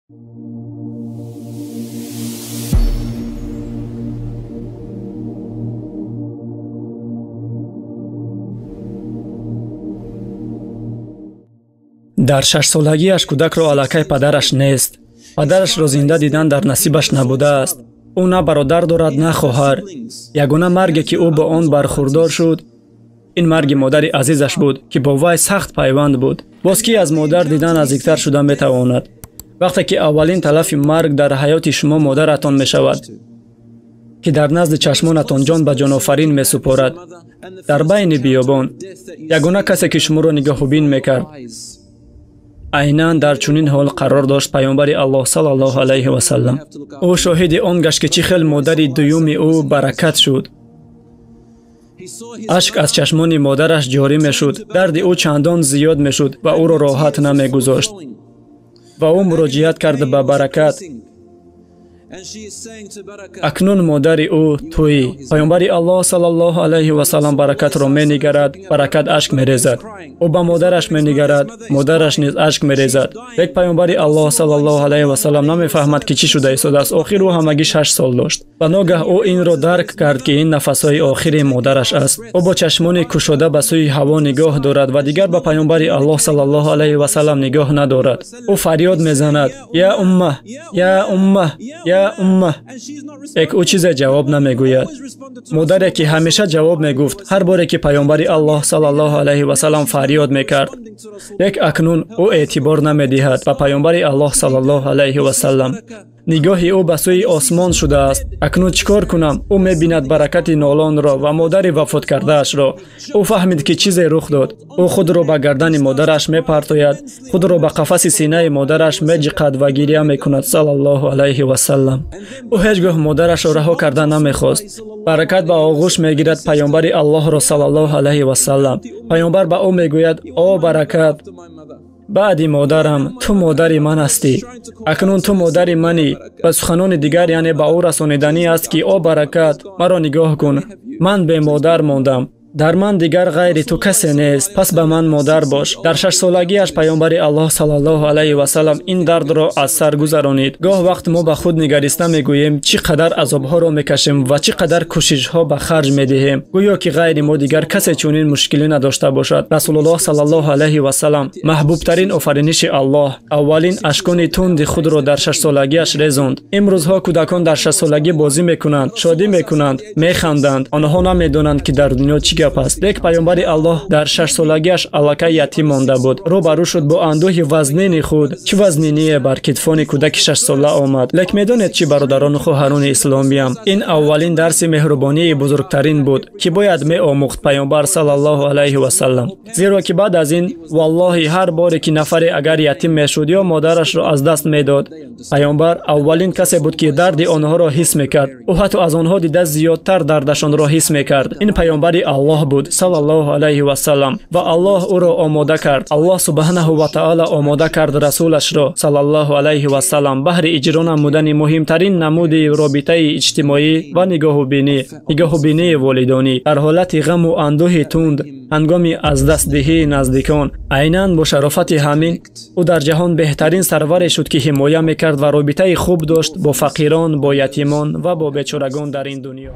Дар шашсолагиаш кӯдакро аллакай падараш нест. Падарашро зинда дидан дар насибаш набудааст. Ӯ на бародар дорад, на хоҳар. Ягона марге ки ӯ бо он бархурдор шуд, ин марги модари азизаш буд, ки бо вай сахт пайванд буд. Боз ки аз модар дидан наздиктар шуда метавонад? Вақте ки аввалин талафи марг дар ҳаёти шумо модаратон мешавад, ки дар назди чашмонатон ҷон ба ҷонофарин месупорад, дар байни биёбон ягона касе ки шуморо нигоҳубин мекард, айнан дар чунин ҳол қарор дошт паёмбари Аллоҳ саллаллоҳу алайҳи васаллам. Ӯ шоҳиди он гашт, ки чӣ хел модари дуюми ӯ Баракат шуд. Ашк аз чашмони модараш ҷорӣ мешуд, дарди ӯ чандон зиёд мешуд ва ӯро роҳат намегузошт. Ва ӯ муроҷиат кард ба Баракат. Акнун модари ӯ туӣ. Паёмбари Аллоҳ саллаллоҳу алайҳи васаллам Баракатро менигарад, Баракат ашк мерезад. Ӯ ба модараш менигарад, модараш низ ашк мерезад. Лек паёмбари Аллоҳ саллаллоҳу алайҳи васаллам намефаҳмад, ки чӣ шуда истодааст. Охир ӯ ҳамагӣ 6 сол дошт. Ва ногаҳ ӯ инро дарк кард, ки ин нафасҳои охири модараш аст. Ӯ бо чашмони кушода ба сӯи ҳаво нигоҳ дорад ва дигар ба паёмбари Аллоҳ саллаллоҳу алайҳи васаллам нигоҳ надорад. Ӯ фарёд мезанад: я умма, я умма, я умма. Лек ӯ чизе ҷавоб намегӯяд. Модаре ки ҳамеша ҷавоб мегуфт ҳар боре ки паёмбари Аллоҳ саллаллоҳу алайҳи васаллам фарёд мекард, лек акнун ӯ эътибор намедиҳад ба паёмбари Аллоҳ саллаллоҳу алайҳи васаллам. Нигоҳи ӯ ба сӯи осмон шудааст. Акнун чӣ кор кунам? Ӯ мебинад Баракати нолонро ва модари вафоткардаашро. Ӯ фаҳмид, ки чизе рух дод. Ӯ худро ба гардани модараш мепартояд, худро ба қафаси синаи модараш меҷиқад ва гиря мекунад саллаллоҳу алайҳи васаллам. Ӯ ҳеҷ гоҳ модарашро раҳо карда намехост. Баракат ба оғӯш мегирад паёмбари Аллоҳро саллаллоҳу алайҳи васаллам. Паёмбар ба ӯ мегӯяд: о Баракат, баъди модарам ту модари ман ҳастӣ. Акнун ту модари манӣ. Ба суханони дигар, яъне ба ӯ расониданӣ аст, ки о Баракат, маро нигоҳ кун, ман бемодар мондам, дар ман дигар ғайри ту касе нест, пас ба ман модар бош. Дар шашсолагиаш паёмбари Аллоҳ саллаллоҳу алайҳи васаллам ин дардро аз сар гузаронид. Гоҳ вақт мо ба худ нигариста мегӯем, чӣ қадар азобҳоро мекашем ва чӣ қадар кӯшишҳо ба харҷ медиҳем, гӯё ки ғайри мо дигар касе чунин мушкилӣ надошта бошад. Расулуллоҳ саллаллоҳу алайҳи васаллам, маҳбубтарин офариниши Аллоҳ, аввалин ашкони тунди худро дар шашсолагиаш резонд. Имрӯзҳо кӯдакон дар шашсолагӣ бозӣ мекунанд, шодӣ мекунанд, механданд. Онҳо намедонанд, ки дар дунё чӣ гап аст. Лек паёмбари Аллоҳ дар шашсолагиаш аллакай ятим монда буд. Рӯ ба рӯ шуд бо андӯҳи вазнини худ. Чӣ вазниние бар китфони кӯдаки шашсола омад. Лек медонед чӣ, бародарону хоҳарони исломиям, ин аввалин дарси меҳрубонии бузургтарин буд, ки бояд меомӯхт паёмбар саллаллоҳу алайҳи васаллам. Зеро ки баъд аз ин, валлоҳи, ҳар боре ки нафаре агар ятим мешуд ё модарашро аз даст медод, паёмбар аввалин касе буд, ки дарди онҳоро ҳис мекард. Ӯ ҳатто аз онҳо дида зиёдтар дардашонро ҳис мекард. Ин паёмбари Аллоҳ буд саллаллоҳу алайҳи васаллам ва Аллоҳ ӯро омода кард. Аллоҳ субҳанаҳу ва таъола омода кард расулашро саллаллоҳу алайҳи васаллам баҳри иҷро намудани муҳимтарин намуди робитаи иҷтимоӣ ва нигоҳубинии волидонӣ дар ҳолати ғаму андӯҳи тунд ҳангоми аз дастдиҳии наздикон. Айнан бо шарофати ҳамин ӯ дар ҷаҳон беҳтарин сарваре шуд, ки ҳимоя мекард ва робитаи хуб дошт бо фақирон, бо ятимон ва бо бечорагон дар ин дунё.